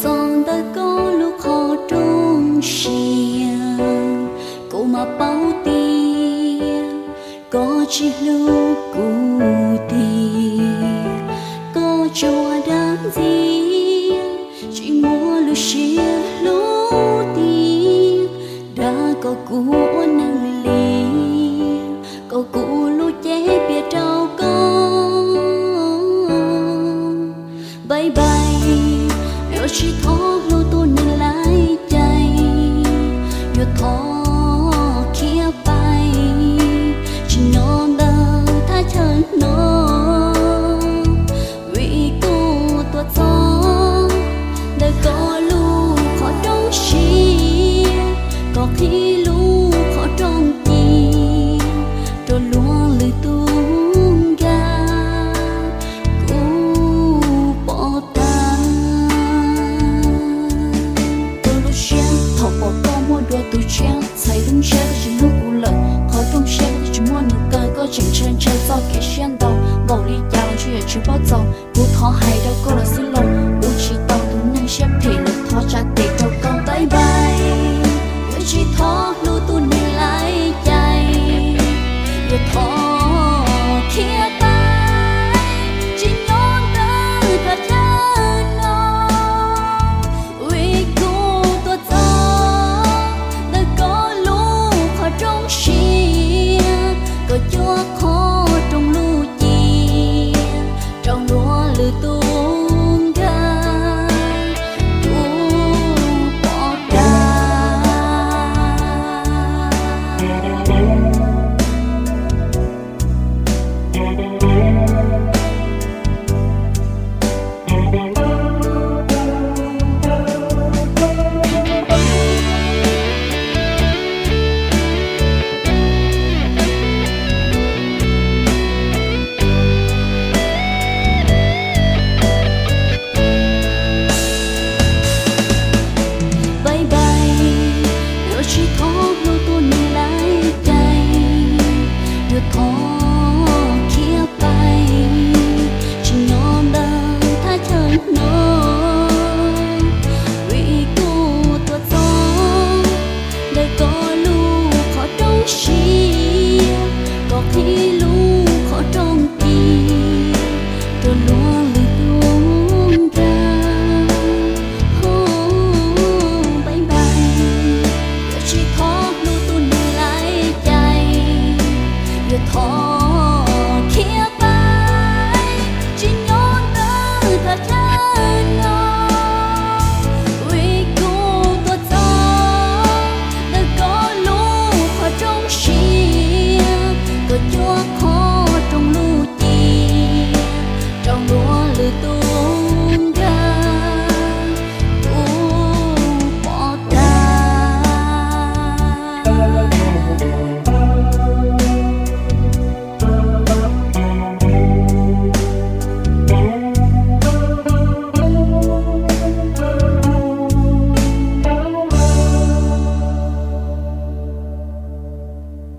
Txog ntawm koj lub qhov rooj siab, kuv mam paub tias koj tsis hlub kuv tiag. Koj tsuas dag ntxias, tsis muaj lub siab hlub tiag. Dag kom kuv ua neeg liam, kom kuv lub cev piam rau koj. Npai npai, yuav tsis thov hlub tus neeg laij cai, yuav thov khiav pais tsim nyog ntawm thaj chaw no. Vim kuv tuaj txog ntawm koj lub qhov rooj siab, koj qhib lub qhov rooj ci rau luag lwm tus nkag, kuv pom tag. Kuv lub siab thaum pom koj muaj dua tus tshiab, txhais lub ntsiab koj tsis hlub kuv lawm, qhov rooj siab koj twb tsis muaj nws kaw, koj tseem ntshaw ntshaw txoj kev siab ntau, npaum li cas los ntshe yuav tsis paub txaus. Kuv thov hais rau koj los xwb,